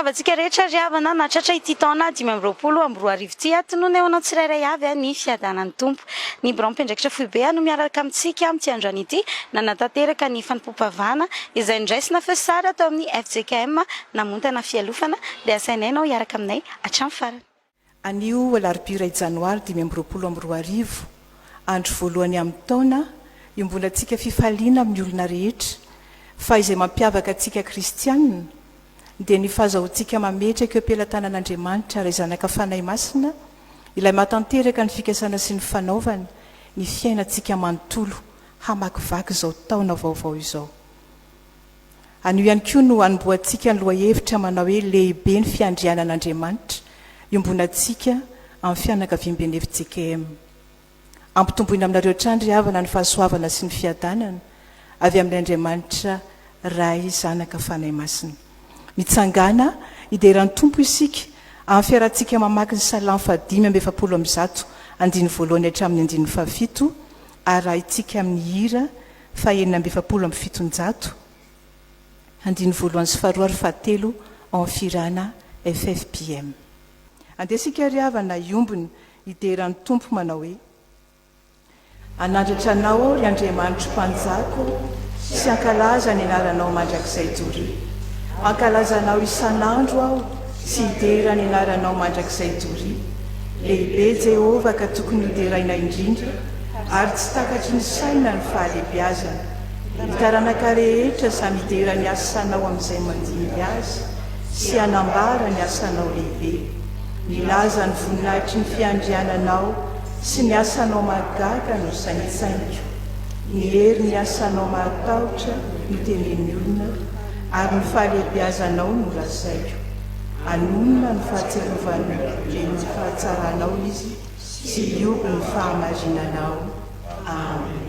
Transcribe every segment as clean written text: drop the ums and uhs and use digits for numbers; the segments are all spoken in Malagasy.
Miarahaba antsika rehetra ry havana nahatratra ity taona 2025 ity atonona eo anao tsirairay avy ny fiadanan'ny Tompo. Ny birao mpiandraikitra foibe no miaraka amintsika amin'ity androany ity nanatanteraka ny fanompoam-pivavahana izay noraisina feo sary tao amin'ny fjkm Namontana Fialofana dia asainay ianao hiaraka aminay hatramin'ny farany. Anio alarobia iray janoary 2025, andro voalohany amin'ny taona, iombonantsika fifaliana amin'ny olona rehetra, fa izay mampiavaka antsika kristianina dia ny fahazahoantsika mametraka eo am-pelatanan'Andriamanitra Ray Zanaka Fanahy Masina ilay mahatanteraka ny fikasana sy ny fanaovana ny fiainantsika manontolo hamakivaky izao taona vaovao izao. Anio ihany koa no hanombohantsika ny lohahevitra manao hoe Lehibe ny fiandrianan'Andriamanitra, iombonantsika amin'ny fianakaviamben'ny fjkm. Ampitomboina aminareo hatrany ry havana ny fahasoavana sy ny fiadanana avy amin'ny Andriamanitra Ray, Zanaka, Fanahy Masina. Mitsangàna hidera ny Tompo isika amin'ny fiarahantsika mamaky ny Salamo faha 145 andininy voalohany hatramin'ny andininy fahafito arahintsika amin'ny hira faha-746, andininy voalohany sy faharoa ary fahatelo ao amin'ny fihirana ffpm. Andeha isika ry havana hiombona hidera ny Tompo manao hoe. Hanandratra Anao aho ry Andriamanitro Mpanjaka ô, sy hankalaza ny anaranao mandrakizay doria. Hankalaza Anao isan'andro aho sy hidera ny anaranao mandrakizay doria. Lehibe Jehovah ka tokony hoderaina indrindra, ary tsy takatry ny saina ny fahalehibiazany. Ny taranaka rehetra samy hidera ny asanao amin'izay mandimby azy, sy hanambara ny asanao lehibe. Milaza ny voninahitry ny fiandriananao sy ny asanao mahagaga no saintsainiko. Ny herin'ny asanao mahatahotra no tenenin'ny olona, ary ny fahalehibiazanao no lazaiko. Hanonona ny fahatsiarovan'ny ny fahatsaranao izy sy hihoby ny fahamarinanao. Amena.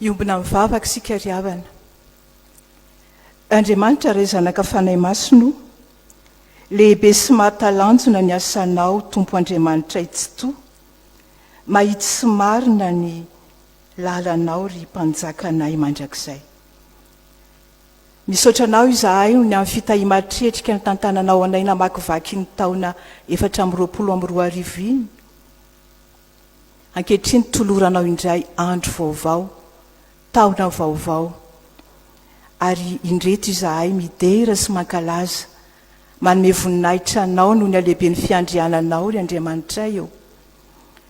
Hiombona mivavaka isika ry havana. Andriamanitra Ray Zanaka Fanahy Masina o, lehibe sy mahatalanjona ny asanao Tompo Andriamanitray Tsitoha, mahitsy sy marina ny lalanao ry Mpanjakanay mandrakizay. Misaotra anao izahay noho ny amin'ny fitahiam-tretrika nitantananao anay namakivaky iny taona 2024 iny. Ankehitriny toloranao indray andro vaovao, taona vaovao. Ary indreto izahay midera sy mankalaza, manome voninahitra Anao noho ny halehiben'ny fiandriananao, ry Andriamanitray ô.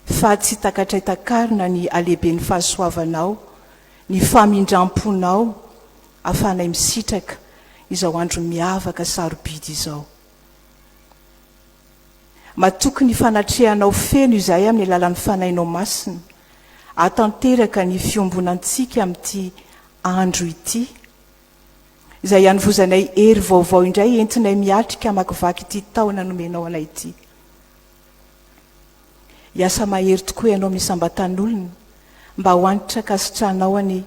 Fa tsy takatray takarina ny halehiben'ny fahasoavanao, ny famindram-ponao, ahafahanay misitraka izao andro miavaka sarobidy izao. Matoky ny fanatrehanao feno izahay amin'ny alalan'ny Fanahinao Masina, hahatanteraka ny fiombonantsika amin'ity andro ity, izay hanovozanay hery vaovao indray entinay miatrika hamakivaky ity taona nomenao anay ity. Hiasa mahery tokoa ianao amin'ny isam-batan'olona, mba ho hanitra ankasitrahanao anie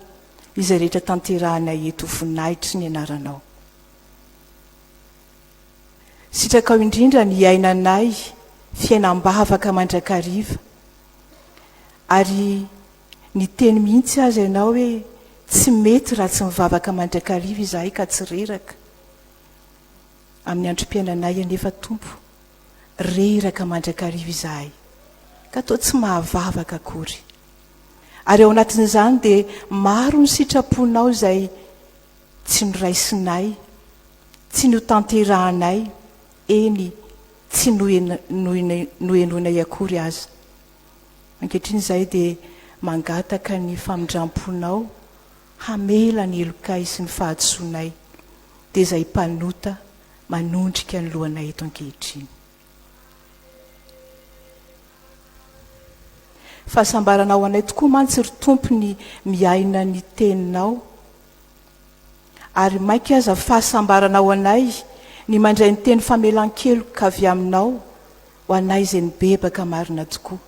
izay rehetra tanterahanay eto ho voninahitry ny anaranao. Sitrakao indrindra ny hiainanay fiainam-bavaka mandrakariva. Ary niteny mihitsy aza ianao hoe tsy mety raha tsy mivavaka mandrakariva izahay ka tsy reraka. Amin'ny androm-piainanay anefa Tompo, reraka mandrakariva izahay ka toa tsy mahavavaka akory. Ary ao anatin'izany dia maro ny sitraponao izay tsy noraisinay, tsy notanterahanay, eny, tsy nohenoinay akory aza. Ankehitriny izahay dia mangataka ny famindram-ponao hamela ny helokay sy ny fahadisoanay, dia izay mpanota manondrika ny lohanay eto ankehitriny. Fahasambarana ho anay tokoa mantsy ry Tompo ny miaina ny Teninao. Ary mainka aza fahasambarana ho anay ny mandray ny teny famelan-keloka avy Aminao ho anay izay nibebaka marina tokoa.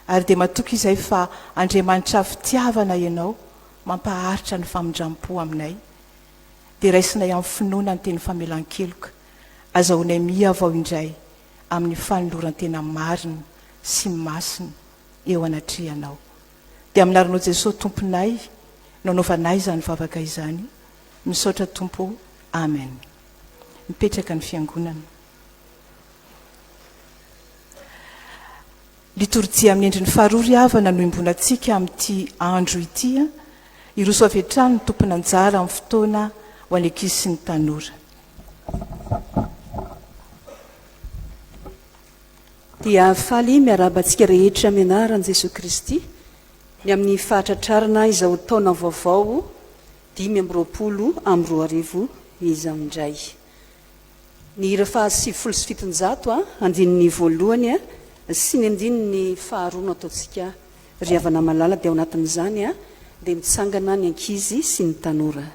Ary dia matoky izay fa Andriamanitra fitiavana Ianao mampaharitra ny famindram-po aminay. Dia raisinay amin'ny finoana ny teny famelan-keloka, azahoanay mihavao indray amin'ny fanoloran-tena marina sy masina eo anatrehanao. Dia amin'ny anaranao Jesoa Tomponay no anaovanay izany vavaka izany. Misaotra Tompo o. Amen. Mipetraka ny fiangonana. Litorjia amin'ny endriny faharoa ry havana no iombonantsika amin'ity andro ity. Hiroso avy hatrany ny tompon'anjara amin'ny fotoana ho an'ny ankizy sy ny tanora. Dia faly miarahaba antsika rehetra amin'ny anaran'i Jesoa Kristy ny amin'ny fahatratrarana izao taona vaovao 2025 izao indray. Ny hira faha 790 andininy voalohany sy ny andininy faharoa no ataontsika ry havana malala dia ao anatin'izany dia mitsangana ny ankizy sy ny tanora.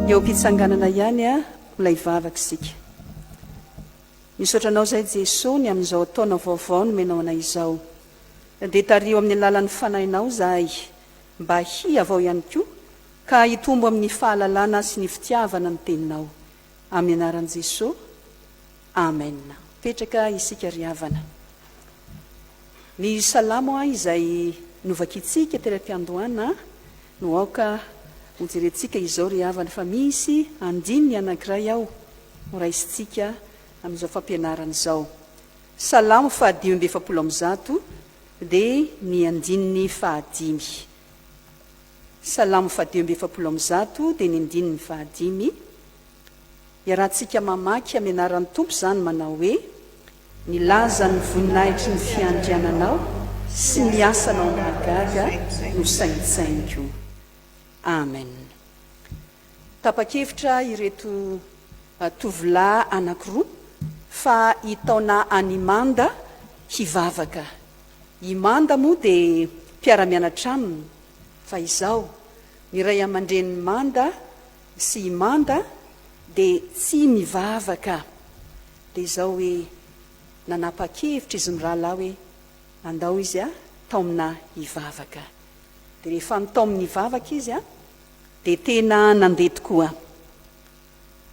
Eo am-pitsanganana ihany mbola hivavaka isika. Misaotra Anao izahay Jeso ny amin'izao taona vaovao nomenao anay izao. Dia tariho amin'ny alalan'ny Fanahinao izahay mba hihavao ihany koa ka hitombo amin'ny fahalalana sy ny fitiavana ny Teninao. Amin'ny anaran'i Jeso. Amen. Mipetraka isika ry havana. Ny Salamo izay novakintsika tery am-piandohana no aoka hojerentsika izao ry havana fa misy andininy anankiray ao horaisintsika amin'izao fampianarana izao. Salamo faha 145 dia ny andininy fahadimy. Salamo faha 145 dia ny andininy fahadimy. Iarahantsika mamaky amin'ny anaran'ny Tompo izany manao hoe, Nilaza ny voninahitry ny fiandriananao sy ny asanao mahagaga no saintsainiko. Amen. Tapa-kevitra ireto tovolahy anankiroa fa hitaona an'i Manda hivavaka. I Manda moa dia mpiara-mianatra aminy fa izao, ny ray aman-drenin'i Manda sy i Manda dia tsy mivavaka. Dia izao hoe nanapa-kevitra izy mirahalahy hoe andao izy taomina hivavaka. Dia rehefa nitaominy hivavaka izy dia tena nandeha tokoa.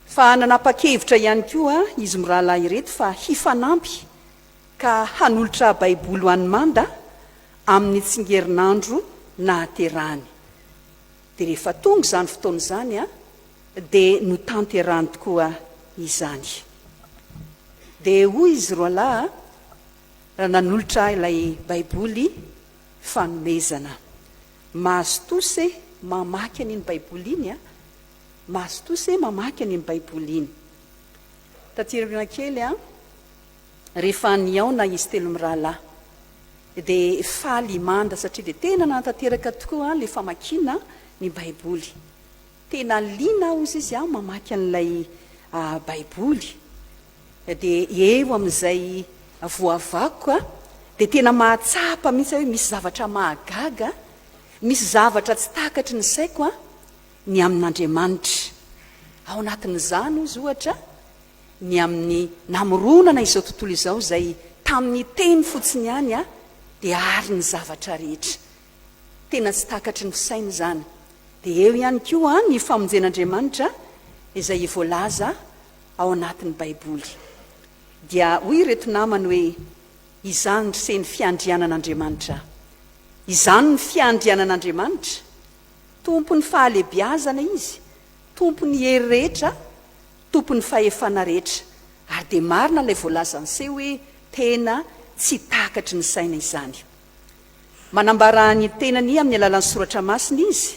Fa nanapa-kevitra ihany koa izy mirahalahy ireto fa hifanampy ka hanolotra Baiboly ho an'i Manda amin'ny tsingerinandro nahaterahany. Dia rehefa tonga izany fotoana izany dia notanterahany tokoa izany. Dia hoy izy roalahy raha nanolotra ilay Baiboly fanomezana, Mazotoa se mamaky an'iny Baiboly iny a! Mazotoa se mamaky an'iny Baiboly iny. Taty aoriana kely, rehefa nihaona izy telo mirahalahy, dia faly i Manda satria dia tena nanatanteraka tokoa ilay famakiana ny Baiboly. Tena liana hozy izy mamaky an'ilay Baiboly. Dia eo amin'izay voavakoka dia tena mahatsapa mihitsy aho hoe misy zavatra mahagaga, misy zavatra tsy takatry ny saiko ny amin'Andriamanitra. Ao anatin'izany hozy ohatra ny amin'ny namoronana izao tontolo izao izay tamin'ny teny fotsiny ihany dia ary ny zavatra rehetra. Tena tsy takatry ny saina izany. Dia eo ihany koa ny famonjen'Andriamanitra izay voalaza ao anatin'ny Baiboly. Dia hoy ireto namany hoe, Izany ry se ny fiandrianan'Andriamanitra. Izany ny fiandrianan'Andriamanitra. Tompon'ny fahalebiazana Izy, Tompon'ny hery rehetra, Tompon'ny fahefana rehetra. Ary dia marina ilay voalazan'i se hoe tena tsy takatry ny saina izany. Manambara ny tenany amin'ny alalan'ny Soratra Masina Izy,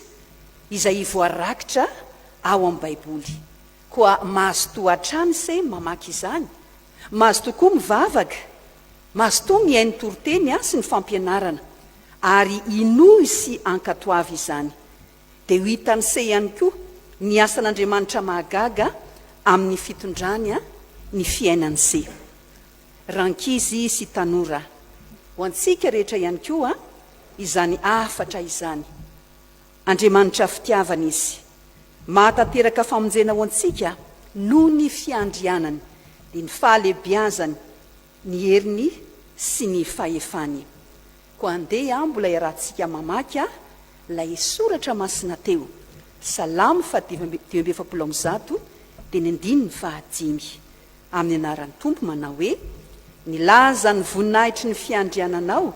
izay voarakitra ao amin'ny Baiboly. Koa mazotoa hatrany se mamaky izany, mazotoa koa mivavaka, mazotoa mihaino toriteny sy ny fampianarana, ary inoy sy ankatoavy izany. Dia ho hitan'i se ihany koa ny asan'Andriamanitra mahagaga amin'ny fitondrany ny fiainan'i se. Rankizy sy tanora, ho antsika rehetra ihany koa izany hafatra izany. Andriamanitra fitiavana Izy. Mahatanteraka famonjena ho antsika noho ny fiandrianany, dia ny fahalehibiazany, ny heriny sy ny fahefany. Koa andeha mbola iarahantsika mamaky ilay soratra masina teo, Salamo faha 145, dia ny andininy fahadimy. Amin'ny anaran'ny Tompo manao hoe, Nilaza ny voninahitry ny fiandriananao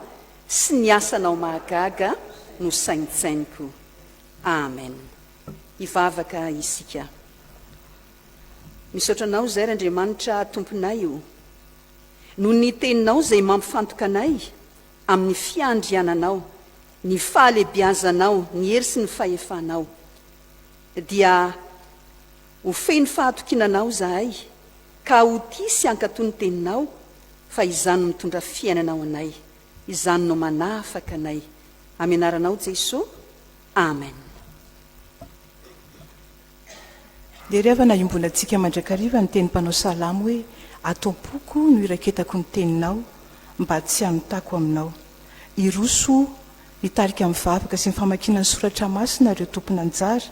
sy ny asanao mahagaga no saintsainiko. Amen. Hivavaka isika. Misaotra Anao izay ry Andriamanitra Tomponay o, noho ny Teninao izay mampifantoka anay amin'ny fiandriananao, ny fahalebiazanao, ny hery sy ny fahefanao. Dia ho feno fahatokiana Anao izahay, ka ho tia sy hankatò ny Teninao, fa izany no mitondra fiainana ho anay, izany no manafaka anay. Amin'ny anaranao Jeso, Amen. Dia ry havana iombonantsika mandrakariva ny teny mpanao salamo hoe, Ato am-poko no iraketako ny teninao, mba tsy hanotako aminao. Hiroso hitarika amin'ny vavaka sy ny famakiana ny soratra masina ireo tompon'anjara.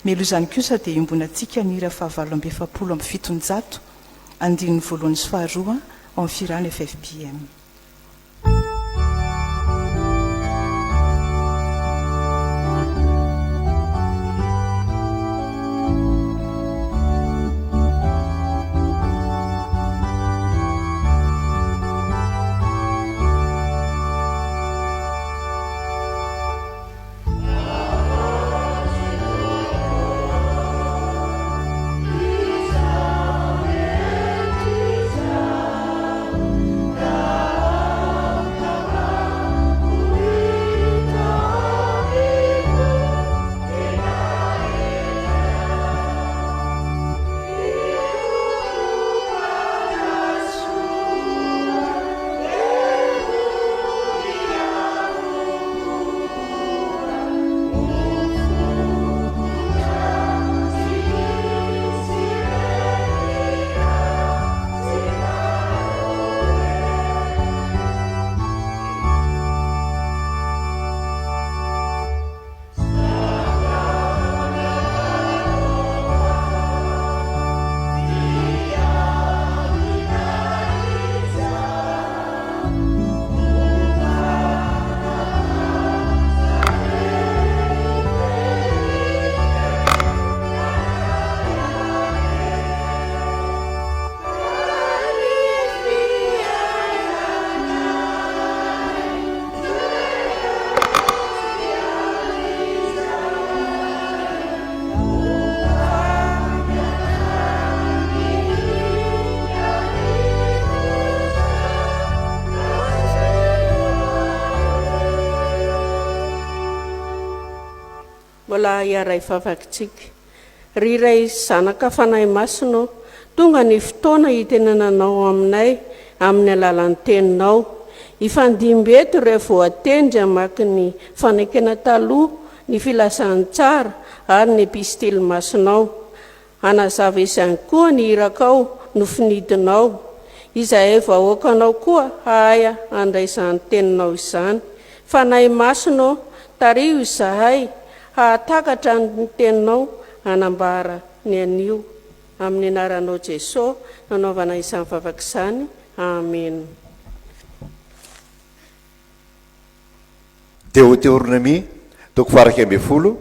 Mialoha izany kosa dia iombonantsika ny hira faha 748. andininy voalohany sy faharoa ao amin'ny fihirana FFBM. Mbola hiaray vavaka-tsika. Ry Ray sy Zanaka Fanahy Masina ô, tonga ny fotoana hitenenanao aminay amin'ny alalan'ny Teninao. Hifandimby eto ireo voatendry hamaky ny Fanekena Taloha, ny Filazantsara ary ny Epistily Masinao. Hanazava izany koa ny irakao nofinidinao. Izahay vahoakanao koa hahay handray izany Teninao izany. Fanahy Masina ô, tariho izahay hahatakatra ny Teninao hanambara ny anio. Amin'ny anaranao Jeso nanaovana izany vavaka izany. Amena. Deoteronomia toko faha-11,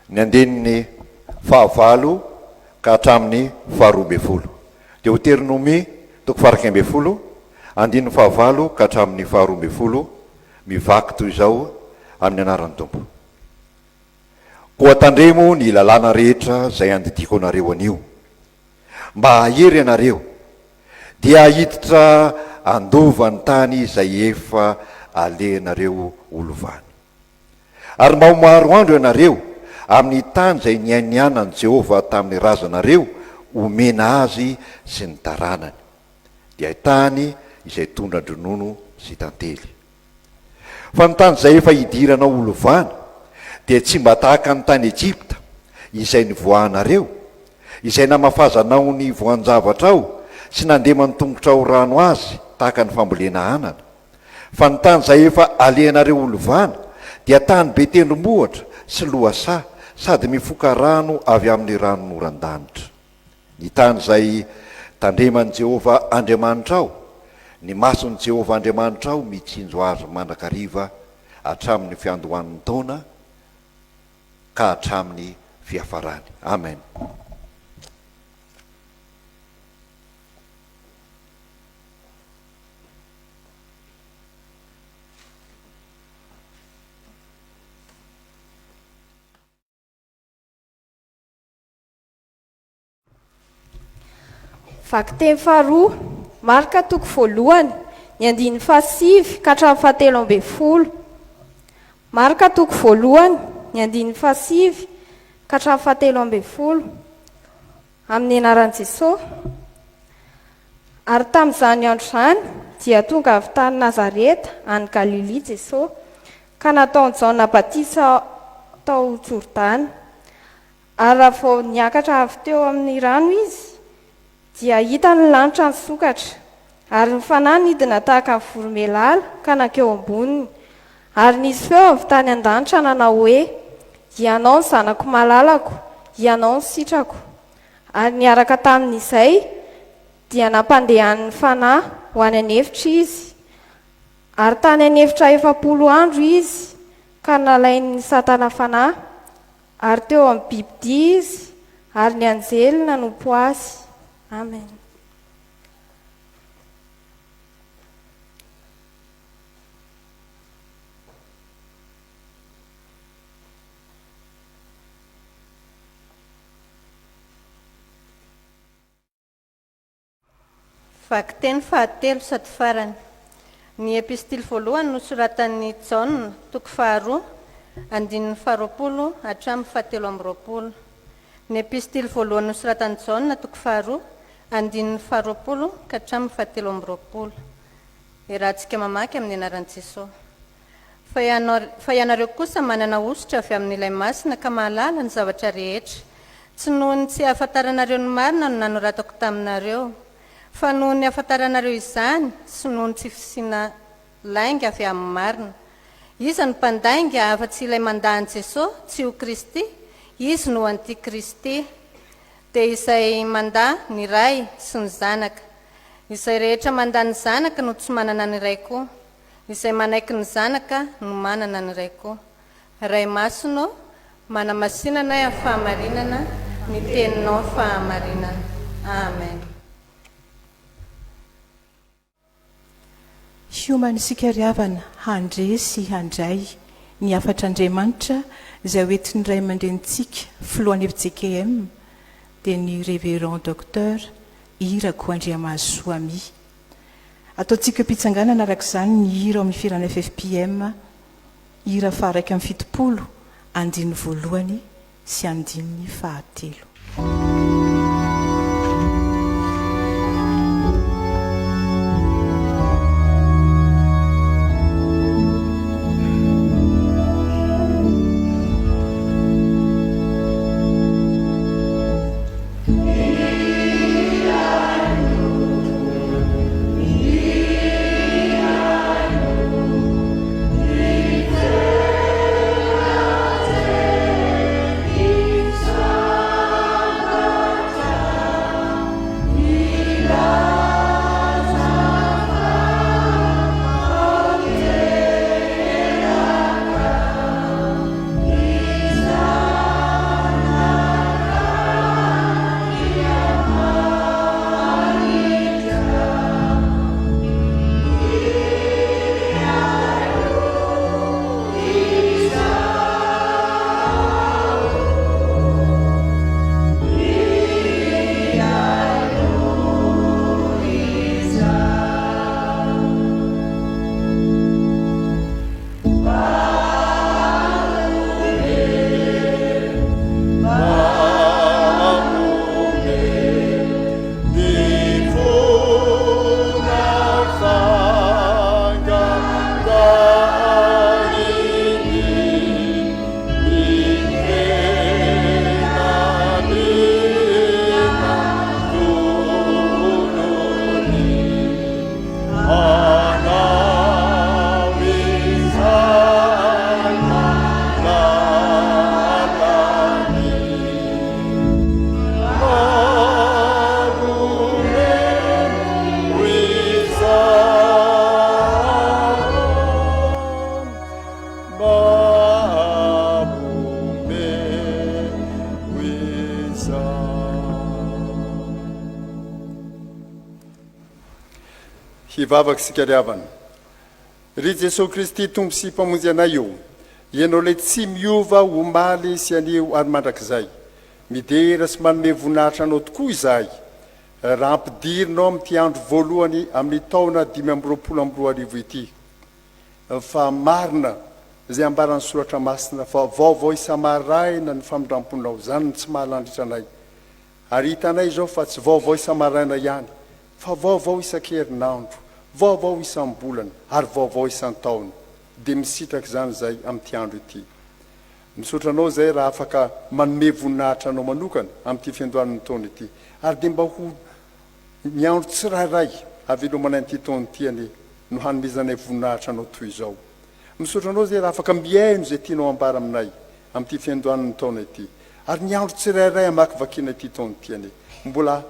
ny andininy fahavalo ka hatramin'ny faharoa ambin'ny folo. Deoteronomia toko faha-11, andininy fahavalo ka hatramin'ny faharoa ambin'ny folo, mivaky toy izao amin'ny anaran'ny Tompo. Koa tandremo ny lalàna rehetra izay andidiako anareo anio, mba hahery ianareo, dia hiditra handova ny tany izay efa alehanareo ho lovany. Ary mba ho maro andro ianareo amin'ny tany izay niainianan'i Jehovah tamin'ny razanareo homena azy sy ny taranany, dia tany izay tondra-dronono sy tantely. Fa ny tany izay efa hidiranao ho lovana dia tsy mba tahaka ny tany Egypta izay nivoahanareo, izay namafazanao ny voan-javatrao sy nandeman'ny tongotrao rano azy tahaka ny fambolena anana. Fa ny tany izay efa alehanareo ho lovana dia tany be tendrombohitra sy lohasaha sady mifoka rano avy amin'ny ranonoran-danitra. Ny tany izay tandreman'i Jehovah Andriamanitrao, ny mason'i Jehovah Andriamanitrao mitsinjo azy mandrakariva hatramin'ny fiandohan'ny taona ka hatramin'ny fiafarany. Amen. Vakiteny faharoa, Marka toko voalohany, ny andininy fahasivy ka hatramin'ny fahatelo ambin'ny folo. Marka toko voalohany, ny andininy fahasivy ka hatramin'ny fahatelo ambin'ny folo. Amin'ny anaran'i Jesosy. Ary tamin'izany andro izany dia tonga avy tany Nazareta any Galilia Jesosy, ka nataon'i Jaona batisa tao Jordana. Ary raha vao niakatra avy teo amin'ny rano izy, dia hitany ny lanitra nisokatra, ary ny Fanahy nidina tahaka ny voromailala ka nankeo amboniny. Ary nisy feo avy tany an-danitra nanao hoe, Hianao no Zanako malalako, Hianao no sitrako. Ary niaraka tamin'izay. Dia nampandehanin'ny Fanahy ho any an'efitra izy. Ary tany an'efitra 40 andro izy, ka nalain'ny Satana fanahy. Ary teo amin'ny bibi-dia izy, ary ny anjely nanompo azy. Amen. Vakiteny fahatelo sady farany. Ny Epistily voalohany nosoratan'i Jaona, toko faharoa, andininy faharoapolo hatramin'ny fahatelo amby roapolo. Ny Epistily voalohany nosoratan'i Jaona, toko faharoa, andininy faharoapolo ka hatramin'ny fahatelo amby roapolo. Iarahantsika mamaky amin'ny anaran'i Jesoa. Fa ianao, fa ianareo kosa manana hosotra avy amin'ilay Masina ka mahalala ny zavatra rehetra. Tsy noho ny tsy ahafantaranareo ny marina no nanoratako taminareo, fa noho ny ahafantaranareo izany sy noho ny tsy fisiana lainga avy amin'ny marina. Iza no mpandainga afa-tsy ilay mandà an'i Jesoa tsy ho Kristy? Izy no antikristy. Dia izay mandà ny Ray sy ny Zanaka. Izay rehetra mandà ny Zanaka no tsy manana ny Ray koa. Izay manaiky ny Zanaka no manana ny Ray koa. Ray Masina ô, manamasina anay amin'ny fahamarinana, ny Teninao fahamarinana. Amen. Hiomana isika ry havana handre sy handray ny hafatr'Andriamanitra izay ho entin'ny ray aman-drenintsika filohan'ny fjkm dia ny Révérend Docteur Irako Andriamahazosoa Ami. Ataontsika eo am-pitsanganana araka izany ny hira ao amin'ny fihirana ffpm, hira faha-71, andininy voalohany sy andininy fahatelo. Hivavaka isika ry havana. Ry Jesoa Kristy Tompo sy Mpamonjy anay ô, Ianao ilay tsy miova omaly sy anio ary mandrakizay, midera sy manome voninahitra Anao tokoa izahay raha ampidirinao amin'ity andro voalohany amin'ny taona 2025 ity fa marina izay ambaran'ny Soratra Masina fa vaovao isa-maraina ny famindramponao, izany no tsy mahalandritra anay. Ary hitanay izao fa tsy vaovao isa-maraina ihany, fa vaovao isan-kerinandro, vaovao isam-bolana, ary vaovao isan-taona. Dia misitraka izany izahay amin'ity andro ity. Misaotra Anao izahay raha afaka manome voninahitra Anao manokana amin'ity fiandohan'ny taona ity. Ary dia mba ho ny andro tsirairay havelomanay an'ity taona ity anie no hanomezanay voninahitra Anao toy izao. Misaotra Anao izahay raha afaka mihaino izay tianao ambara aminay amin'ity fiandohan'ny taona ity. Ary ny andro tsirairay hamakivakiana ity taona ity anie mbola.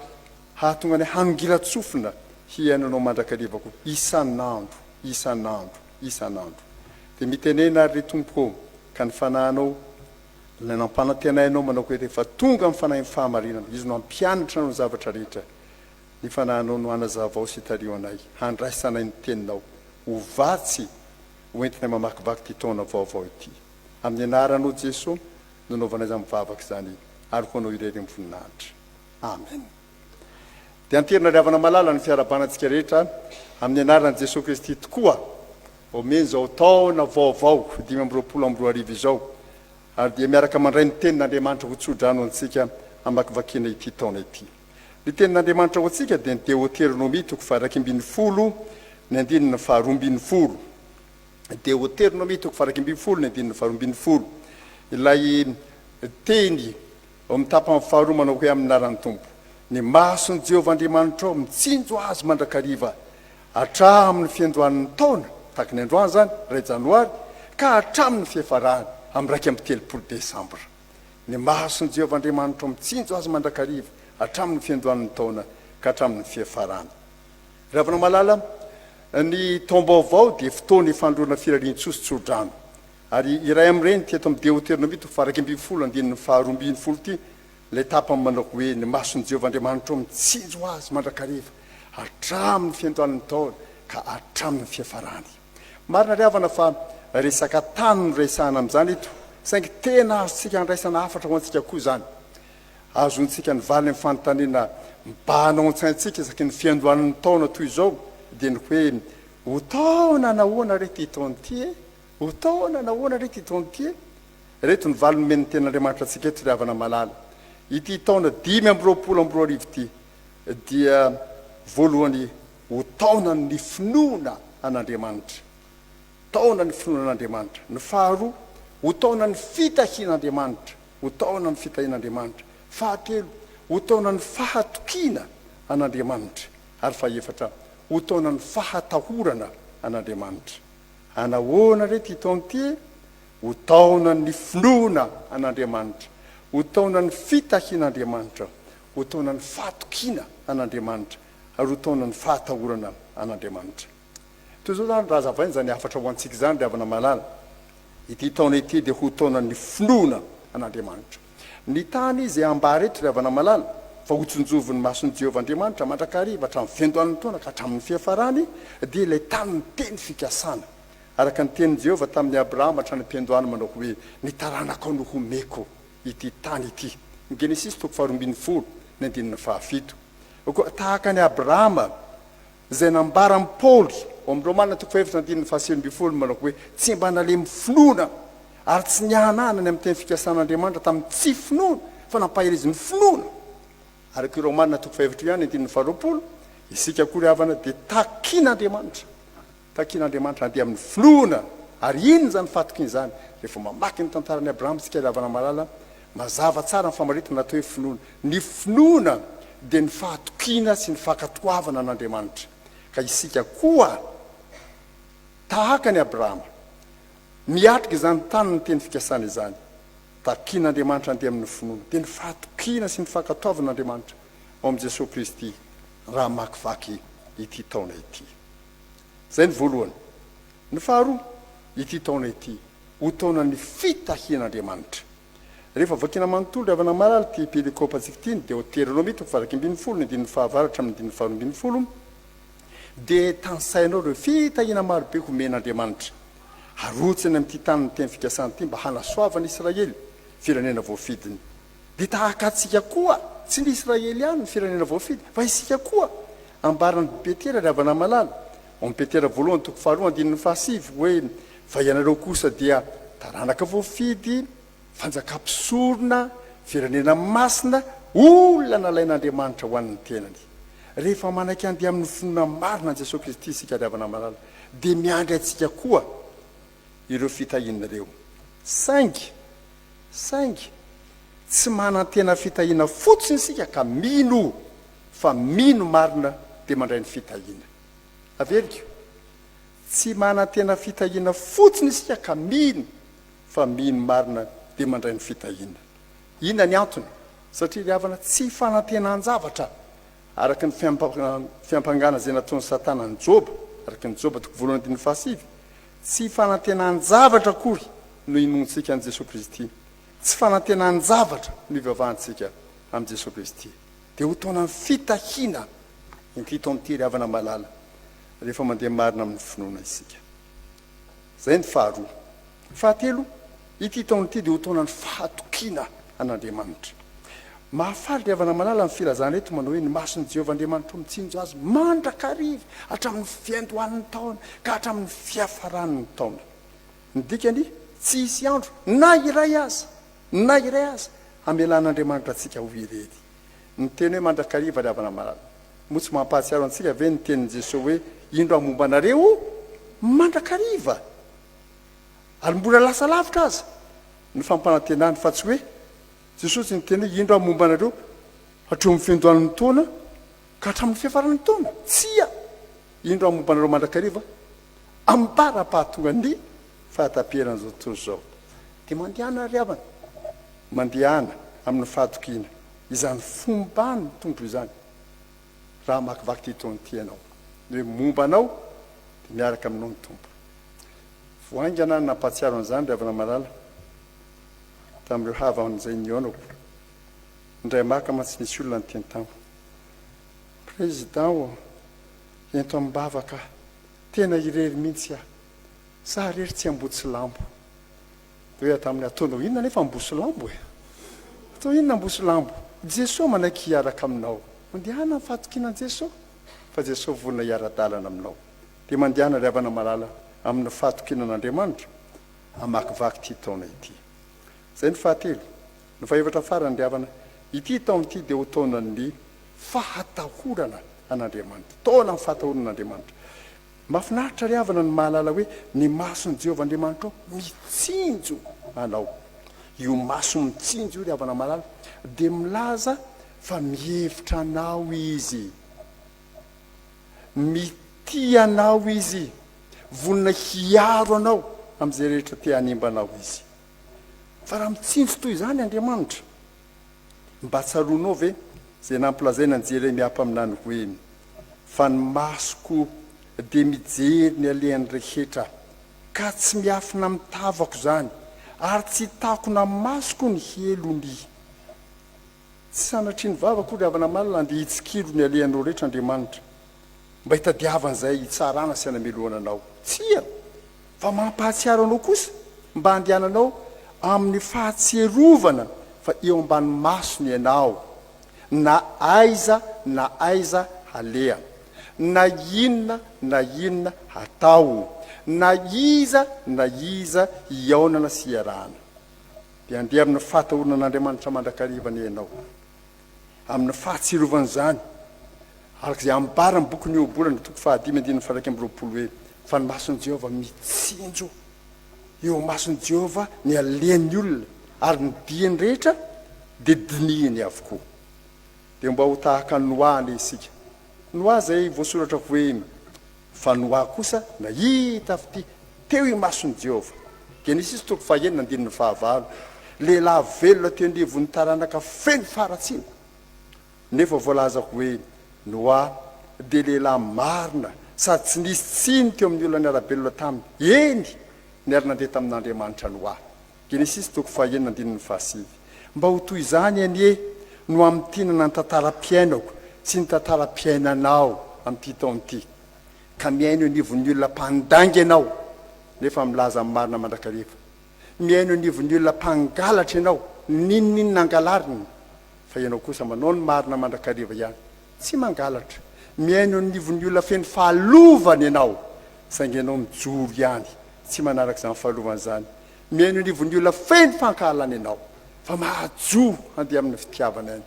Hahatonga anay hanongilan-tsofina hihaino Anao mandrakariva koa, isan'andro, isan'andro, isan'andro. Dia mitenena àry, ry Tompo ô, ka ny Fanahinao, ilay nampanantenainao manao hoe rehefa tonga ny Fanahin'ny fahamarinana, Izy no hampianatra anao ny zavatra rehetra, ny Fanahinao no hanazavao sy hitariho anay, handraisanay ny Teninao ho vatsy ho entinay mamakivaky ity taona vaovao ity. Amin'ny Anaranao Jeso no anaovanay izany vavaka izany ary ho Anao irery ny voninahitra. Amen. Dia anterina ry havana malala ny fiarahabana antsika rehetra amin'ny anaran'i Jesoa Kristy tokoa. Omeny izao taona vaovao 2025 izao ary dia miaraka mandray ny tenin'Andriamanitra ho tso-drano antsika hamakivakiana ity taona ity. Ny tenin'Andriamanitra ho antsika dia ny Deoteronomia toko faha-11 ny andininy faha-12. Deoteronomia toko faha-11 ny andininy faha-12. Ilay teny Ao amin'ny tapany faharoa manao hoe amin'ny anaran'ny Tompo, Ny mason'i Jehovah Andriamanitrao mitsinjo azy mandrakariva hatramin'ny fiandohan'ny taona, tahaka ny androany izany, iray janoary, ka hatramin'ny fiafarany, amin'ny 31 desambra. Ny mason'i Jehovah Andriamanitrao mitsinjo azy mandrakariva hatramin'ny fiandohan'ny taona ka hatramin'ny fiafarany. Ry havana malala, ny taom-baovao dia fotoana ifandroana firarian-tsoa sy tsodrano. Ary iray amin'ireny ity eto amin'ny Deoteronomia toko faha-11 andininy faha-12 ity, ilay tapany manao hoe, Ny mason'i Jehovah Andriamanitrao mitsinjo azy mandrakariva, hatramin'ny fiandohan'ny taona ka hatramin'ny fiafarany. Marina ry havana fa resaka tany no resahana amin'izany eto, saingy tena azontsika andraisana hafatra ho antsika koa izany. Azontsika ny valin'ny fanontaniana mibahana ao an-tsaintsika isaky ny fiandohan'ny taona toy izao, dia ny hoe, Ho taona nahoana re ity taona ity e? Ho taona nahoana re ity taona ity e? Ireto ny valiny omen'ny Tenin'Andriamanitra antsika eto ry havana malala. Ity taona 2025 ity dia voalohany ho taonan'ny finoana an'Andriamanitra. Taonan'ny finoana an'Andriamanitra. Ny faharoa, ho taonan'ny fitahian'Andriamanitra. Ho taonan'ny fitahian'Andriamanitra. Fahatelo, ho taonan'ny fahatokiana an'Andriamanitra. Ary fahefatra, ho taonan'ny fahatahorana an'Andriamanitra. Anahoana re ity taona ity e? Ho taonan'ny finoana an'Andriamanitra, ho taonan'ny fitahian'Andriamanitra, ho taonan'ny fahatokiana an'Andriamanitra, ary ho taonan'ny fahatahorana an'Andriamanitra. Toy izao izany raha hazavaina izany hafatra ho antsika izany ry havana malala, ity taona ity dia ho taonan'ny finoana an'Andriamanitra. Ny tany izay ambara eto ry havana malala, fa hotsinjovin'ny mason'i Jehovah Andriamanitra mandrakariva hatramin'ny fiandohan'ny taona ka hatramin'ny fiafarany, dia ilay tanin'ny teny fikasana, araka ny tenin'i Jehovah tamin'i Abrahama hatrany am-piandohany manao hoe, Ny taranakao no homeko ity tany ity. Genesisy toko faharoambinifolo, ny andininy fahafito. Koa tahaka an'i Abrahama, Izay nambaran'i Paoly ao amin'ny Romana toko fahefatra andininy fahasivy ambinifolo manao hoe, Tsy mba nalemy finoana ary tsy niahanahana ny amin'ny teny fikasan'Andriamanitra tamin'ny tsy finoana, fa nampaherezin'ny finoana. Araka io Romana toko fahefatra io ihany andininy faharoapolo, isika koa ry havana dia takin'Andriamanitra, takin'Andriamanitra handeha amin'ny finoana. Ary inona izany fahatokiana izany? Rehefa mamaky ny tantaran'i Abrahama isika ry havana malala, mazava tsara ny famaritana atao hoe finoana. Ny finoana dia ny fahatokiana sy ny fankatoavana an'Andriamanitra. Ka isika koa, tahaka an'i Abrahama, miatrika izany tanin'ny teny fikasana izany. Takian'Andriamanitra handeha amin'ny finoana, dia ny fahatokiana sy ny fankatoavana an'Andriamanitra ao amin'i Jesoa Kristy raha hamakivaky ity taona ity. Izay ny voalohany. Ny faharoa, ity taona ity ho taonan'ny fitahian'Andriamanitra. Rehefa vakiana manontolo ry havana malala ity perikopantsika ity, ny Deoteronomia toko faha-11, ny andininy fahavaratra amin'ny andininy faharoambinifolo, dia tanisainao ireo fitahiana marobe homen'Andriamanitra. Harotsany amin'ity tanin'ny teny fikasana ity mba hanasoavana Israely, firenena voafidiny. Dia tahaka antsika koa, tsy ny Israely ihany ny firenena voafidy, fa isika koa. Ambaran'i Petera ry havana malala, ao amin'ny Petera voalohany toko faharoa andininy fahasivy hoe, Fa ianareo kosa dia taranaka voafidy, fanjakam-pisorona, firenena masina, olona nalain'Andriamanitra ho an'ny tenany. Rehefa manaiky handeha amin'ny finoana marina an'i Jesoa Kristy isika ry havana malala, dia miandry antsika koa ireo fitahiana ireo. Saingy, saingy, tsy manantena fitahiana fotsiny isika ka mino fa mino marina dia mandray ny fitahiana. Averiko, Tsy manantena fitahiana fotsiny isika ka mino fa mino marina dia mandray ny fitahiana. Inona ny antony? Satria ry havana tsy fanantenan-javatra. Araka ny fiampangana izay nataon'i Satana an'i Joba, araka ny Joba toko voalohany andininy fahasivy, tsy fanantenan-javatra akory no inoantsika an'i Jesoa Kristy, tsy fanantenan-javatra no ivavahantsika amin'i Jesoa Kristy. Dia ho taonan'ny fitahiana ity taona ity ry havana malala, rehefa mandeha marina amin'ny finoana isika. Izay ny faharoa. Fahatelo, ity taona ity dia ho taonan'ny fahatokiana an'Andriamanitra. Mahafaly ry havana malala ny filazana eto manao hoe ny mason'i Jehovah Andriamanitrao mitsinjo azy mandrakariva hatramin'ny fiandohan'ny taona ka hatramin'ny fiafaran'ny taona. Ny dikany, tsy hisy andro na iray aza, na iray aza, hamelan'Andriamanitra antsika ho irery. Ny teny hoe mandrakariva ry havana malala, moa tsy mampahatsiaro antsika ve ny tenin'i Jesoa hoe indro aho momba anareo mandrakariva? Ary mbola lasa lavitra aza ny fampanantenany fa tsy hoe Jesoa tsy niteny hoe indro aho momba anareo hatreo amin'ny fiandohan'ny taona ka hatramin'ny fiafaran'ny taona. Tsia! Indro aho momba anareo mandrakariva ambara-pahatonga ny fahataperan'izao tontolo izao. Dia mandehana ry havana, mandehana amin'ny fahatokiana izany fomban'ny Tompo izany raha hamakivaky ity taona ity ianao. Ny hoe momba anao dia miaraka aminao ny Tompo. Vao haingana aho no nampahatsiaro an'izany ry havana malala tamin'ireo havana izay nihaonako. Indray maka mantsy nisy olona niteny tamiko, Président ô, ento amim-bavaka aho. Tena irery mihitsy aho. Za irery tsy Ambotsilambo. Dia hoy aho taminy, Ataonao inona anefa Ambosilambo e? Atao inona Ambosilambo? Jesoa manaiky hiaraka aminao. Mandehana amin'ny fahatokiana an'i Jesoa, fa Jesoa vonona hiara-dalana aminao. Dia mandehana ry havana malala amin'ny fahatokiana an'Andriamanitra hamakivaky ity taona ity. Izay ny fahatelo. Ny fahefatra farany ry havana, ity taona ity dia ho taonan'ny fahatahorana an'Andriamanitra. Taonan'ny fahatahorana an'Andriamanitra. Mahafinaritra ry havana ny mahalala hoe ny mason'i Jehovah Andriamanitrao mitsinjo anao. Io maso mitsinjo io ry havana malala dia milaza fa mihevitra anao Izy. Mitia anao Izy. Vonona hiaro anao amin'izay rehetra te hanimba anao Izy. Fa raha mitsinjo toy izany Andriamanitra, mba tsaroanao ve izay nampilazaina an'i Jeremia mpaminany hoe, Fa ny masoko dia mijery ny alehany rehetra, ka tsy miafina amin'ny tavako izany, ary tsy takona amin'ny masoko ny helony. Tsy sanatria ny vava akory havana malina andeha hitsikilo ny alehanao rehetra Andriamanitra, mba hitadiavana izay hitsarana sy hanamelohana anao. Tsia! Fa mampahatsiaro anao kosa mba handehananao amin'ny fahatsiarovana fa eo ambany masony ianao na aiza na aiza haleha, na inona na inona hatao, na iza na iza hihaonana sy hiarahana. Dia handeha amin'ny fahatahorana an'Andriamanitra mandrakariva anie ianao. Amin'ny fahatsiarovana izany, araka izay ambaran'ny bokin'ny Ohabolana, toko fahadimy andininy faha-21 hoe, Fa ny mason'i Jehovah mitsinjo eo imason'i Jehovah ny alehan'ny olona, ary ny diany rehetra dia dinihiny avokoa. Dia mba ho tahaka an'i Noa anie isika. Noa izay voasoratra hoe, Fa Noa kosa nahita fitia teo imason'i Jehovah. Genesisy toko fahenina andininy fahavalo. Lehilahy velona teo anivon'ny taranaka feno faharatsiana. Nefa voalaza hoe Noa dia lehilahy marina sady tsy nisy tsiny teo amin'ny olona niara-belona taminy. Eny, niara-nandeha tamin'Andriamanitra Noa. Genesisy toko fahenina andininy fahasivy. Mba ho toy izany anie no hamintinana ny tantaram-piainako sy ny tantaram-piainanao amin'ity taona ity. Ka mihaino anivon'ny olona mpandainga ianao, nefa milaza ny marina mandrakariva. Mihaino anivon'ny olona mpangalatra ianao, n'inon'inona angalariny, fa ianao kosa manao ny marina mandrakariva ihany, tsy mangalatra. Mihaino anivon'ny olona feno fahalovana ianao, saingy ianao mijoro ihany, tsy manaraka izany fahalovana izany. Mihaino anivon'ny olona feno fankahalana ianao, fa mahajoro handeha amin'ny fitiavana ihany.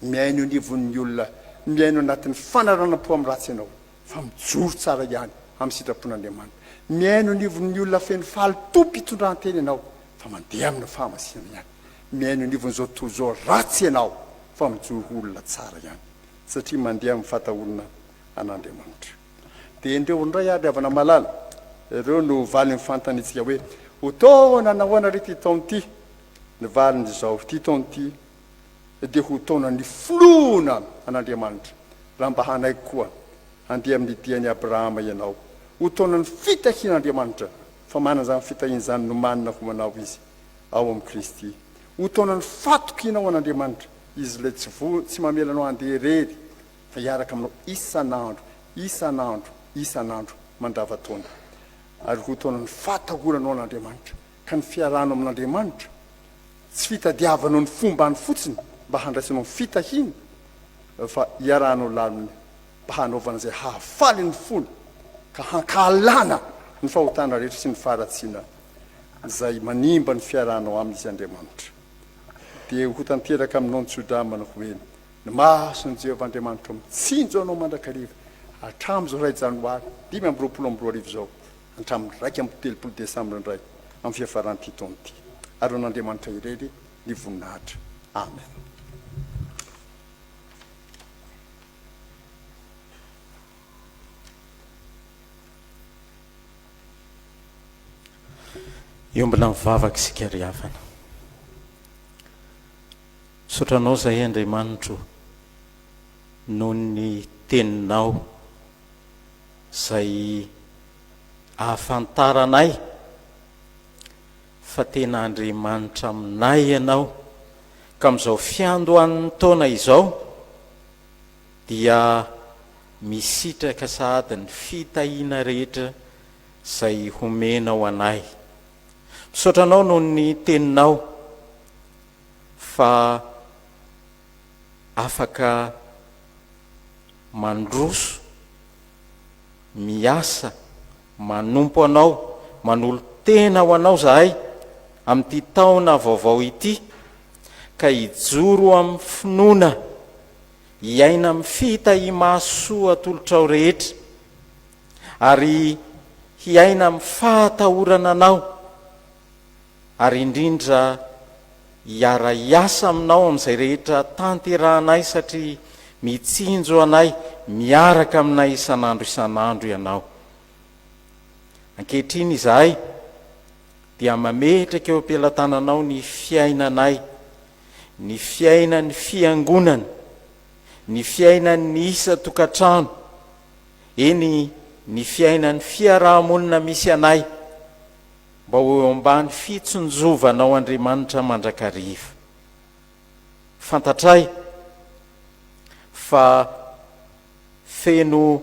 Mihaino anivon'ny olona mihaino anatin'ny fanaranam-po amin'ny ratsy ianao, fa mijoro tsara ihany amin'ny sitrapon'Andriamanitra. Mihaino anivon'ny olona feno fahalotoam-pitondrantena ianao, fa mandeha amin'ny fahamasinana ihany. Mihaino anivon'izao tontolo izao ratsy ianao, fa mijoro ho olona tsara ihany, satria mandeha amin'ny fahatahorana an'Andriamanitra. Dia endreo indray ary havana malala, ireo no valin'ny fanontaniantsika hoe, ho taona nahoana re ity taona ity? Ny valiny izao, ity taona ity dia ho taonan'ny finoana an'Andriamanitra. Raha mba hanaiky koa handeha amin'ny dian'i Abrahama ianao. Ho taonan'ny fitahian'Andriamanitra, fa manana izany fitahiana izany nomanina ho anao Izy ao amin'i Kristy. Ho taonan'ny fatokianao an'Andriamanitra, Izy ilay tsy voa, tsy mamela anao handeha irery, fa hiaraka aminao isan'andro, isan'andro, isan'andro, mandavantaona. Ary ho taonan'ny fatahoranao an'Andriamanitra, ka ny fiarahanao amin'Andriamanitra, tsy fitadiavanao ny fombany fotsiny mba handraisanao ny fitahiana, fa iarahanao laliny mba hanaovana izay hahafaly ny fony, ka hankahalana ny fahotana rehetra sy ny faharatsiana izay manimba ny fiarahanao aminy Izy Andriamanitra. Dia ho tanteraka aminao ny tso-drano manao hoe, Ny mason'i Jehovah Andriamanitrao mitsinjo anao mandrakariva, hatramin'izao iray janoary 2025 izao, hatramin'ny 31 desambra indray, amin'ny fiafaran'ity taona ity. Ary ho an'Andriamanitra irery ny voninahitra. Amen. Hiombona mivavaka isika ry havana. Misaotra Anao izahay Andriamanitro noho ny Teninao izay ahafantaranay fa tena Andriamanitra aminay Ianao ka amin'izao fiandohan'ny taona izao dia misitraka sahady ny fitahiana rehetra izay homenao anay. Misaotra Anao noho ny Teninao fa afaka mandroso, miasa, manompo Anao, manolo-tena ho Anao zahay amin'ity taona vaovao ity ka hijoro amin'ny finoana, hiaina amin'ny fitahimahasoa atolotrao rehetra ary hiaina amin'ny fahatahorana Anao ary indrindra hiara-hiasa aminao amin'izay rehetra tanterahanay satria mitsinjo anay miaraka aminay isan'andro isan'andro Ianao. Ankehitriny izahay dia mametraka eo am-pelatananao ny fiainanay, ny fiainan'ny fiangonana, ny fiainan'ny isan-tokantrano, eny ny fiainan'ny fiaraha-monina misy anay, Mba ho eo ambany fitsinjovanao Andriamanitra mandrakariva. Fantatray fa feno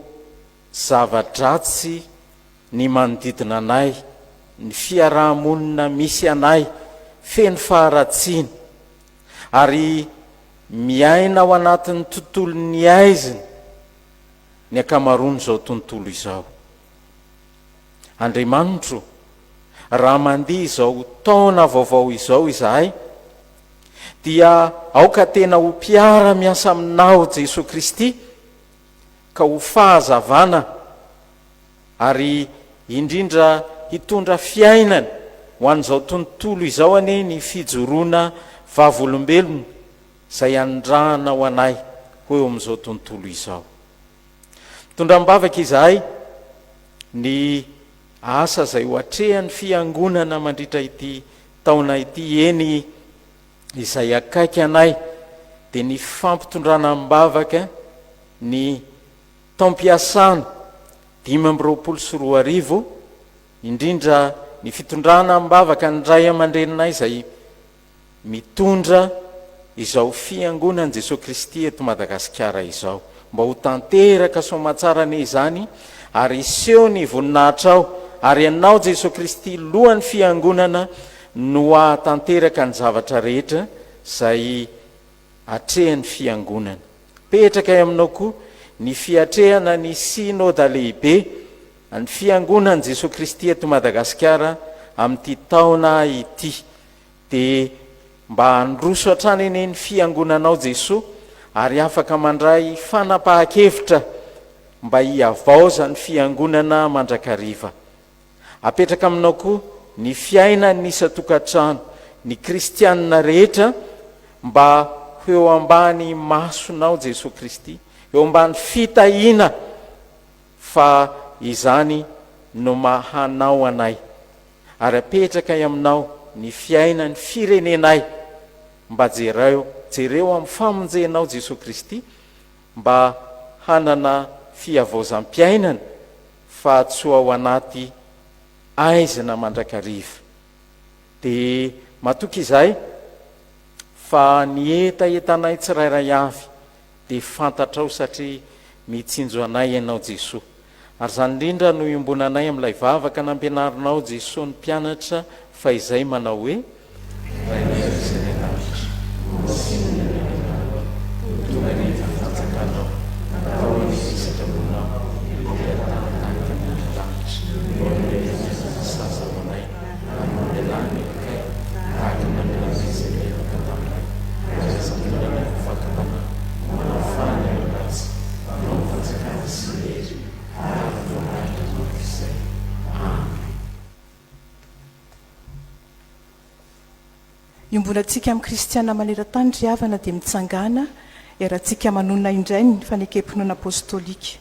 zava-dratsy ny manodidina anay, ny fiaraha-monina misy anay, feno faharatsiana, ary miaina ao anatin'ny tontolon'ny aizina ny ankamaroan'izao tontolo izao. Andriamanitro, raha mandia izao taona vaovao izao izahay, dia aoka tena ho mpiara-miasa Aminao Jesoa Kristy, ka ho fahazavana ary indrindra hitondra fiainana ho an'izao tontolo izao anie ny fijoroana vavolombelona izay andrahanao anay ho eo amin'izao tontolo izao. Mitondra am-bavaka izahay ny asa izay ho atrehan'ny Fiangonana mandritra ity taona ity, eny izay akaiky anay dia ny fampitondrana am-bavaka ny taom-piasana 2025, indrindra ny fitondrana am-bavaka ny ray aman-dreninay izay mitondra izao Fiangonan'i Jesoa Kristy eto Madagasikara izao. Mba ho tanteraka soamatsara anie izany ary hiseho ny voninahitrao ary Ianao Jesoa Kristy Lohan'ny Fiangonana no hahatanteraka ny zavatra rehetra izay atrehan'ny Fiangonana. Petraka aminao koa ny fiatrehana ny Synoda Lehibe an'ny Fiangonan'i Jesoa Kristy eto Madagasikara amin'ity taona ity. Dia mba handroso hatrany anie ny fiangonanao Jesoa ary afaka mandray fanapahan-kevitra mba hihavaozan'ny fiangonana mandrakariva. Apetraka aminao koa ny fiainan'ny isan-tokantrano, ny kristianina rehetra mba ho eo ambany masonao Jesoa Kristy, eo ambany fitahiana fa izany no maha hanao anay. Ary apetrakay aminao ny fiainan'ny firenenay mba jereo jereo amin'ny famonjenao Jesoa Kristy mba. hanana fihavaozam-piainana fa tsy ho ao anaty aizina mandrakariva. Dia matoky izahay fa ny hetahetanay tsirairay avy dia fantatrao satria mitsinjo anay Ianao Jesoa. Ary izany indrindra no iombonanay amin'ilay vavaka nampianarinao Jesoa ny mpianatra fahizay manao hoe, Rainay izay any an-danitra, homasina ny anaranao, ho tonga anie ny fanjakanao, atao anie ny sitraponao, ety an-tany tahaka ny any an-danitra. Omeo ny saza ho anay, ary mamelà ny helokay, tahaka ny namelanay izay meloka taminay. Ary aza mitondra anay ho fakam-panahy, manafaha ny amin'ny ratsy, Anao ny fanjakana sy ny hery ary ny voninahitra mandrakizay. Amen. Iombonantsika amin'ny kristiana maneran-tany ry havana dia mitsangàna iarahantsika manonona indray ny fanekem-pinoana apostolika.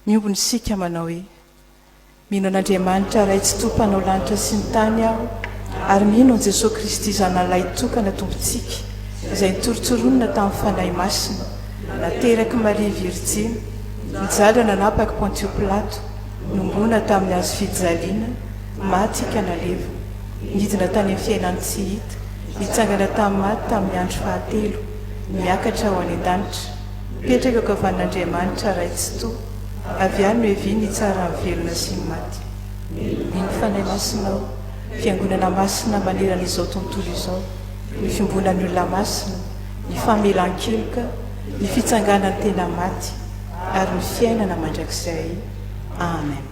Miombona isika manao hoe. Mino an'Andriamanitra Ray Tsitoha Mpanao lanitra sy ny tany aho, ary mino an'i Jesoa Kristy Zanany Lahitokana Tompontsika, izay notorontoronina tamin'ny Fanahy Masina, naterak'i Maria Virjiny, nijaly eo nanapak'i Pontio Pilato, nomboana tamin'ny hazo fijaliana, maty ka nalevina, nidina tany amin'ny fiainan-tsy hita, nitsangana tamin'ny maty tamin'ny andro fahatelo, niakatra ho any an-danitra, mipetraka eo ankavanan'Andriamanitra Ray Tsitoha. Avy any no heviany hitsara ny velona sy ny maty. Mino ny Fanahy Masina aho, Fiangonana masina manerana izao tontolo izao, ny fiombonan'ny olona masina, ny famelan-keloka, ny fitsanganan'ny tena maty, ary ny fiainana mandrakizay. Amen.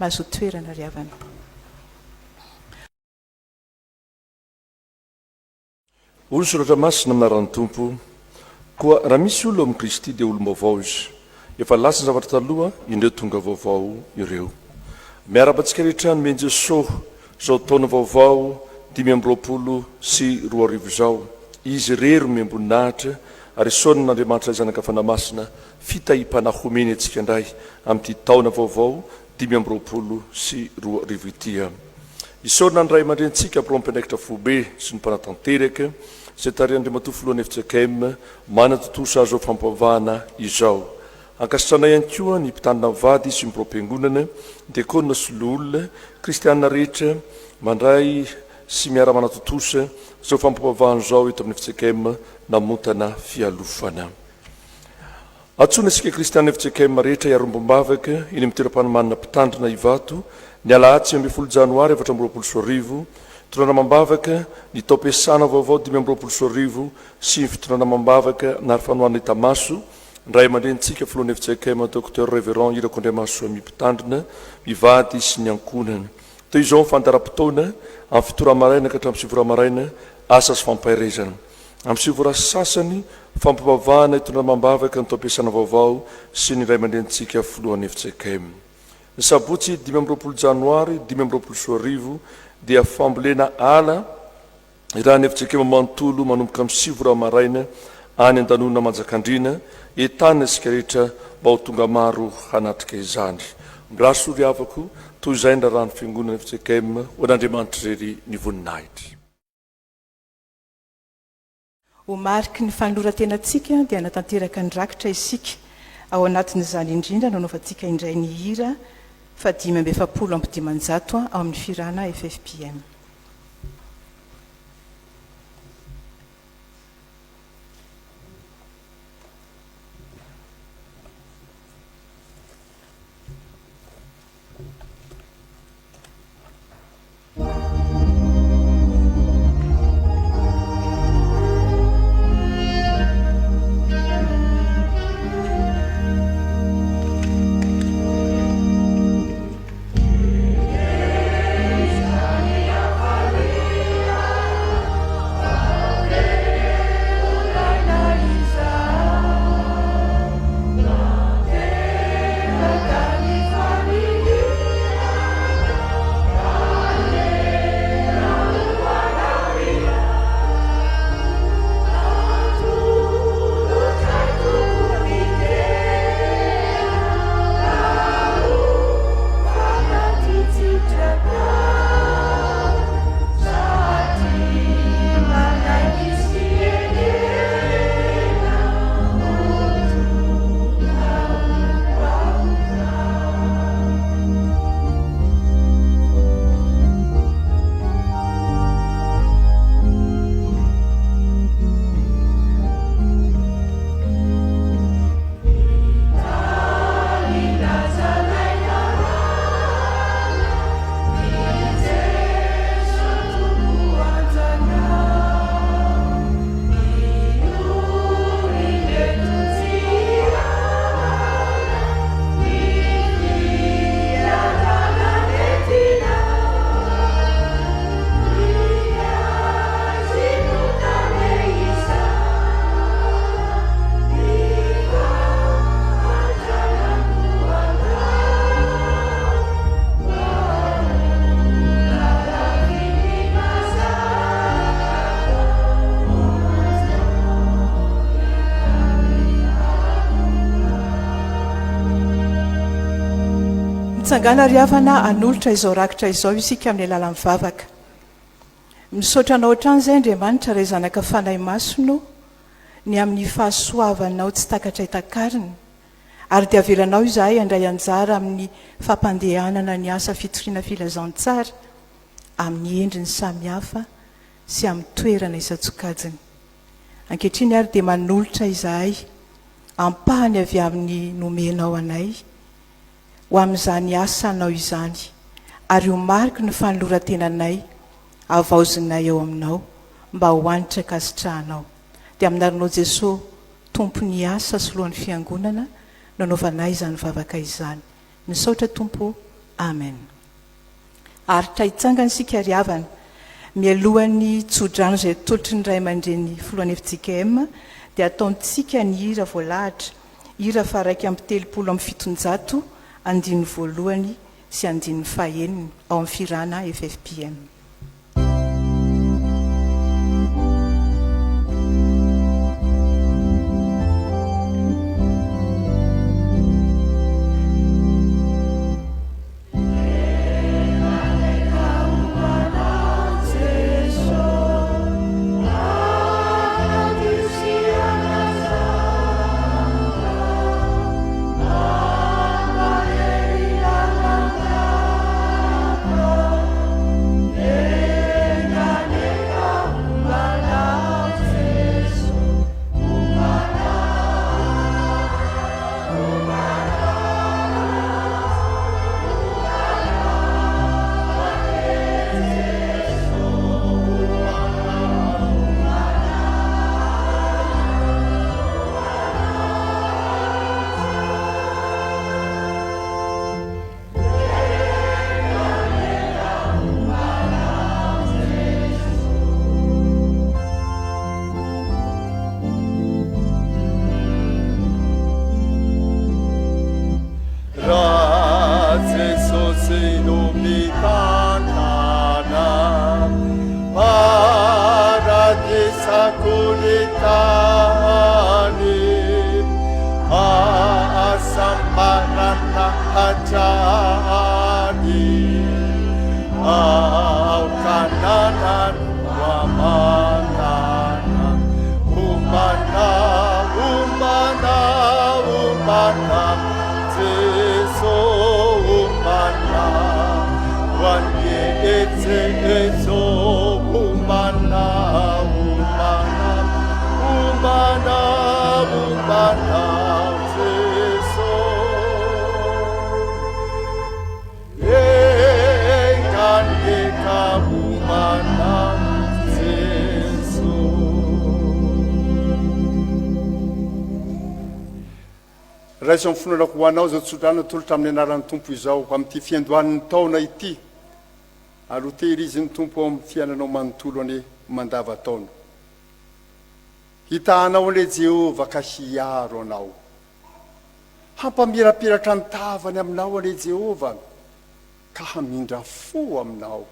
Mahazoa toerana ry havana. Hoy ny Soratra Masina amin'ny anaran'ny Tompo, Koa raha misy olona ao amin'i Kristy dia olom-baovao izy. Efa lasa ny zavatra taloha, indreo tonga vaovao ireo. Miarahaba antsika rehetra nomen'i Jesoa izao taona vaovao 2025 izao. Izy irery nomem-boninahitra ary isaorana an'Andriamanitra Ray Zanaka Fanahy Masina fitahiam-panahy homeny antsika indray amin'ity taona vaovao 2025 ity. Isaorana ny ray aman-drenintsika birao mpiandraikitra foibe sy ny mpanatanteraka izay tarihan'Andriamatoa Filohan'ny fjkm manatontosa izao fampivavahana izao. Ankasitrahana ihany koa ny mpitandrina mivady sy ny biraom-piangonana, diakona sy loholona, kristiana rehetra mandray sy miara-manatontosa izao fampivavahana izao eto amin'ny fjkm Namontana Fialofana. Antsoina isika kristiana fjkm rehetra hiarombom-bavaka eny amin'ny toeram-panomanana Mpitandrina Ivato ny alahady 19 janoary 2024, fitondrana amam-bavaka ny taom-piasana vaovao 2025 sy ny fitondrana amam-bavaka ary fanohanana hita maso ny ray aman-drenintsika filohan'ny fjkm Docteur Révérend Irako Andriamahasoa Mpitandrina mivady sy ny ankohonany. Toy izao ny fandaharam-potoana amin'ny fito ora maraina ka hatramin'ny sivy ora maraina, asa sy fampaherezana. Amin'ny sivy ora sasany, fampivavahana hitondrana amam-bavaka ny taom-piasana vaovao sy ny ray aman-drenintsika filohan'ny fjkm. Ny sabotsy 25 janoary 2025 dia fambolena ala irahan'ny fjkm manontolo manomboka amin'ny sivy ora maraina any Andanona Manjakandriana, entanina isika rehetra mba ho tonga maro hanatrika izany. Mirary soa ry havako, toy izay ny raharahan'ny fiangonana fjkm, ho an'Andriamanitra irery ny voninahitra. Ho mariky ny fanoloran-tenantsika dia hanatanteraka ny rakitra isika. Ao anatin'izany indrindra no anaovantsika indray ny hira faha-545 ao amin'ny fihirana ffpm. Mitsangàna ry havana hanolotra izao rakitra izao isika amin'ny alalan'ny vavaka. Misaotra Anao hatrany izay Andriamanitra Ray Zanaka Fanahy Masina o, ny amin'ny fahasoavanao tsy takatray takarina, ary dia avelanao izahay handray anjara amin'ny fampandehanana ny asa fitoriana filazantsara amin'ny endriny samihafa sy amin'ny toerana isan-tsokajiny. Ankehitriny ary dia manolotra izahay ampahany avy amin'ny nomenao anay ho amin'izany asanao izany ary ho mariky ny fanoloran-tenanay havaozinay ao aminao mba ho hanitra ankasitrahanao. Dia aminarinao Jesoa Tompon'ny asa sy Lohan'ny Fiangonana no anaovanay izany vavaka izany. Misaotra Tompo o. Amen. Aritra hitsangana isika ry havana. Mialohan'ny tsodrano izay atolotry ny ray aman-dreny filohan'ny fjkm dia ataontsika ny hira voalahatra, hira faha 731 andininy voalohany sy andininy fahenina ao amin'ny fihirana ffpm. Raha Jesosy no mitantana, paradisako ny tany, hahasambarana hatrany, ao Kanana no amantana, homana, homana, homana. Jeso homana, ho an'i Jeso homana, homana, homana, homana, Jeso. Enga anie ka homana, Jeso. Raiso amin'ny finoana ho anao izao tsodrano atolotra amin'ny anaran'ny Tompo izao, amin'ity fiandohan'ny taona ity, ary ho tehirizin'ny Tompo ao amin'ny fiainanao manontolo anie mandavantaona. Hitaha anao anie Jehovah ka hiaro anao. Hampamirapiratra ny tavany aminao anie Jehovah ka hamindra fo aminao.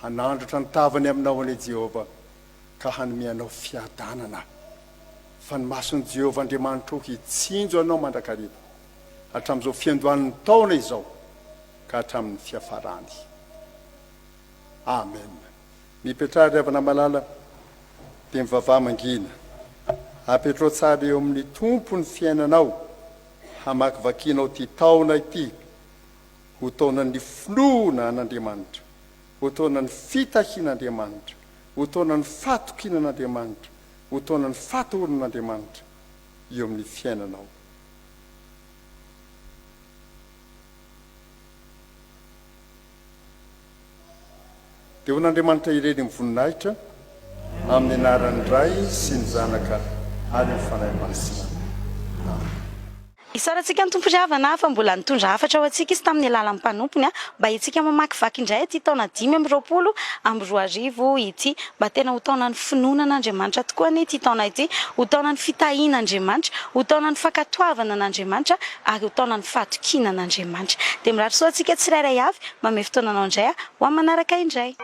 Hanandratra ny tavany aminao anie Jehovah ka hanome anao fiadanana. Fa ny mason'i Jehovah Andriamanitrao hitsinjo anao mandrakariva, hatramin'izao fiandohan'ny taona izao ka hatramin'ny fiafarany. Amen. Mipetraha ry havana malala, dia mivavaha mangina. Apetrao tsara eo amin'ny Tompo ny fiainanao, hamakivakianao ity taona ity ho taonan'ny finoana an'Andriamanitra, ho taonan'ny fitahian'Andriamanitra, ho taonan'ny fahatokiana an'Andriamanitra, ho taonan'ny fahatahorana an'Andriamanitra eo amin'ny fiainanao. Dia ho an'Andriamanitra irery ny voninahitra, amin'ny anaran'ny Ray sy ny Zanaka ary ny Fanahy Masina. Amen. Isaorantsika ny Tompo ry havana fa mbola nitondra hafatra ho antsika Izy tamin'ny alalan'ny mpanompony mba hitsika mamakivaky indray ity taona 2025 ity. Mba tena ho taonan'ny finoana an'Andriamanitra tokoa anie ity taona ity, ho taonan'ny fitahian'Andriamanitra, ho taonan'ny fankatoavana an'Andriamanitra ary ho taonan'ny fahatokiana an'Andriamanitra. Dia mirary soa antsika tsirairay avy, manome fotoana anao indray aho ho amin'ny manaraka indray.